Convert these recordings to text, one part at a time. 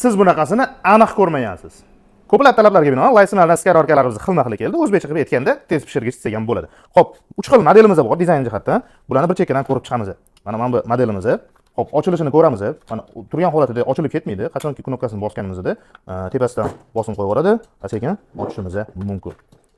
Siz bunaqasini aniq ko'rmagansiz. Ko'plab talablarga binoan Lifesmeldan скороварка larimiz xilma-xil keldi. O'zbekcha qilib aytganda, tez pishirgich desak ham bo'ladi. Xo'p, uch xil modelimiz bor dizayn jihatdan. Bularni bir chekkadan ko'rib chiqamiz. Mana bu modelimiz. Xo'p, ochilishini ko'ramiz. Mana, turgan holatida ochilib ketmaydi. Qachonki knopkasini bosganimizda tepasidan bosim qo'yib yuboradi va sekin ochishimiz mumkin.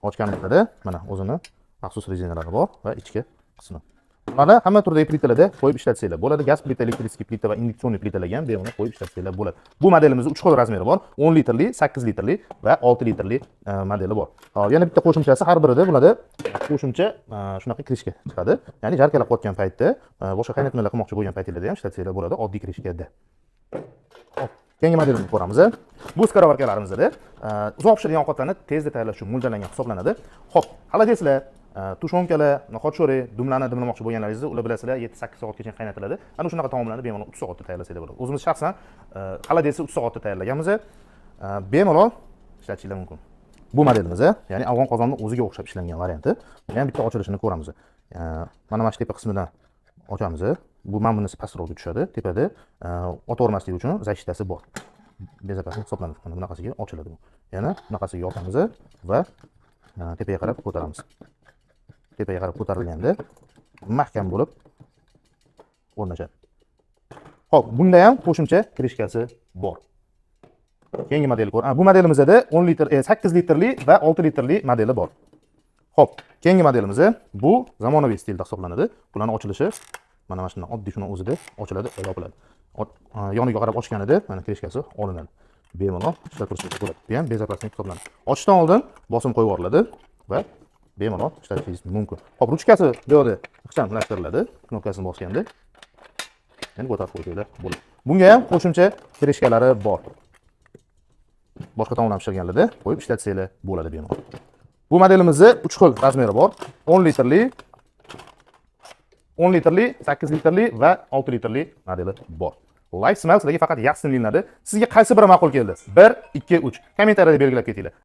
Ochganimizda mana o'zini maxsus rezinalari bor va ichki qismi. Bularni hamma turdagi plitalarda qo'yib ishlatsanglar bo'ladi. Gaz plita, электрический plita va индукционный plitalarga ham bemalol qo'yib ishlatsanglar bo'ladi. Bu modelimizda 3 xil размер i bor. 10 litrli, 8 litrli va 6 litrli modeli bor. Hop, yana bitta qo'shimchasi, har birida bularda qo'shimcha shunaqa крышка chiqadi. Ya'ni жарка lab qotgan paytda, boshqa qaynatmalar qilmoqchi bo'lgan paytinglarda ham ishlatsanglar bo'ladi oddiy крышка da. Hop, keyingi modelini ko'ramiz. Bu скороварка larimizda uzoq pishadigan ovqatlarni tezda tayyorlash uchun mo'ljallangan hisoblanadi. Xo'p, холодец lar, тушёнка lar, no'xat, dumlarni dimlamoqchi bo'lganlaringizni, ular, bilasizlar, 7-8 soatgacha qaynatiladi. Ana shunaqa taomlarni bemalol 3 soatda tayyorlasanglar bo'ladi. O'zimiz shaxsan холодец ni 3 soatda tayyorlaganmiz. Bemalol ishlatishinglar mumkin. Bu modelimiz, ya'ni afg'on qozonni o'ziga o'xshab ishlangan varianti. Buni ham bitta ochilishini ko'ramiz. Mana shu tepa qismidan ochamiz. Bu, mana bunisi pastroqga tushadi. Tepada otavermaslik uchun защита si bor. Безопасный hisoblanadi. Mana bunaqasiga ochiladi bu. Yana bunaqasiga yopamiz va tepaga qarab ko'taramiz. Tepaga qarab ko'tarilganda mahkam bo'lib o'rnashadi. Xo'p, bunda ham qo'shimcha крышка si bor. Keyingi model ko'r. Bu modelimizda 10 litr, 8 litrli va 6 litrli modeli bor. Xo'p, keyingi modelimiz bu zamonaviy stilda hisoblanadi. Bularning ochilishi mana shundan, oddiy shuni o'zida ochiladi va yopiladi. Yoniga qarab ochganida mana крышка si olinadi. Bemalol ishlab tursa bo'ladi. Bu ham безопасный hisoblanadi. Ochishdan oldin bosim qo'yib yuboriladi va bemalol ishlatishingiz mumkin. Xo'p, ruchkasi bu yoqda ixchamlashtiriladi. Knopkasini bosganda endi ko'tarib qo'ysanglar bo'ladi. Bunga ham qo'shimcha крышка lari bor. Boshqa taomlar pishirganlarda qo'yib ishlatsanglar bo'ladi bemalol. Bu modelimizni 3 xil размер i bor. 10 litrli, 10 litrli, 8 litrli va 6 litrli modeli bor. Life Smell sizlarga faqat yaxshisini linadi. Sizga qaysi biri ma'qul keldi? 1, 2, 3. Kommentariyada belgilab ketinglar.